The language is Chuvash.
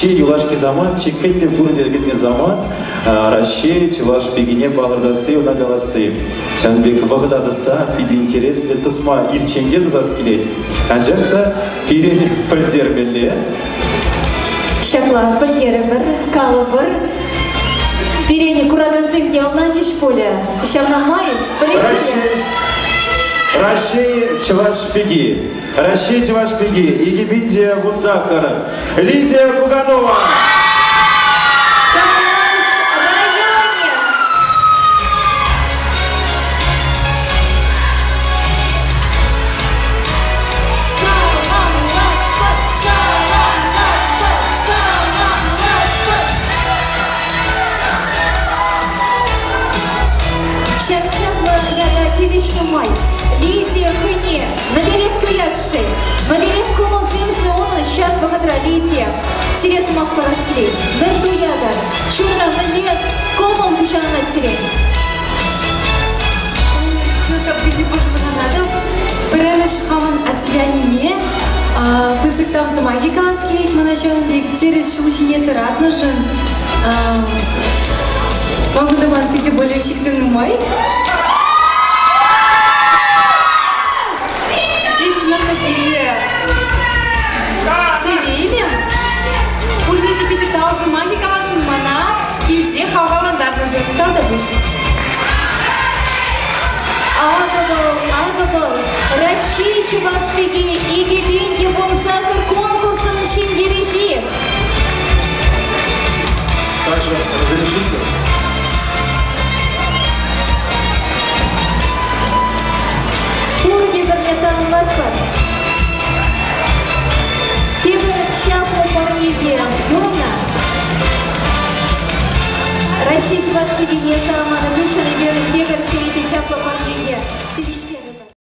Чи юлашки самант, чи кӗтнӗ пурте кӗтнӗ самант Раҫҫей чӑваш пикине палӑртасси, ӑна каласси. Ҫавӑн пек вӑхӑта тӑсса питӗ интереслӗ тӑсма ирччен те тӑсас килет. Анчах та пирӗн пӗлтермелле. Ҫапла пӗлтерӗпӗр, калӑпӑр. Пирӗн куракансем те ӑнланчӗҫ пулӗ. Ҫавна май пӗлетсене. Раҫҫей чӑваш пики. Раҫҫей чӑваш пики 2018. Лидия Пуганова. Канаш районӗ. Саламлатпӑр, саламлатпӑр, саламлатпӑр. Ҫак чаплӑ ята тивӗҫнӗ май Лидия хӑйне мӗнлерех туять-ши? Мӗнлерех кӑмӑлсем-ши унӑн ҫак вӑхӑтра Лидия? Сире сӑмах парас килет. Мӗн туятӑр? Чунра мӗнле кӑмӑл пуҫланать сире? Чӑн питӗ пӑшӑрханатӑп. Пӗрремӗш хамӑн атте-аннене пысӑк тав сӑмахӗ калас килет мана ҫавӑн пек тӗрӗс ҫул ҫине тӑратнӑшӑн. Ман кунта ман питӗ болельщиксем нумай. И чӑнах та питӗ телейлӗ. Пурне те питӗ тав сӑмахӗ каласшӑн мана килсе хавхалантарнӑшӑн. Тавтапуҫ. Акӑ вӑл, акӑ вӑл, Раҫҫей чӑваш пики 2018 конкурсӑн ҫӗнтерӳҫи. Также разрешите Пурте пӗрле саламлатпӑр. Тепӗр чаплӑ парне те юлнӑ. Раҫҫей чӑваш пикине саламланӑ хыҫҫӑн эпир тепӗр черетлӗ чаплӑ парне те тивӗҫ.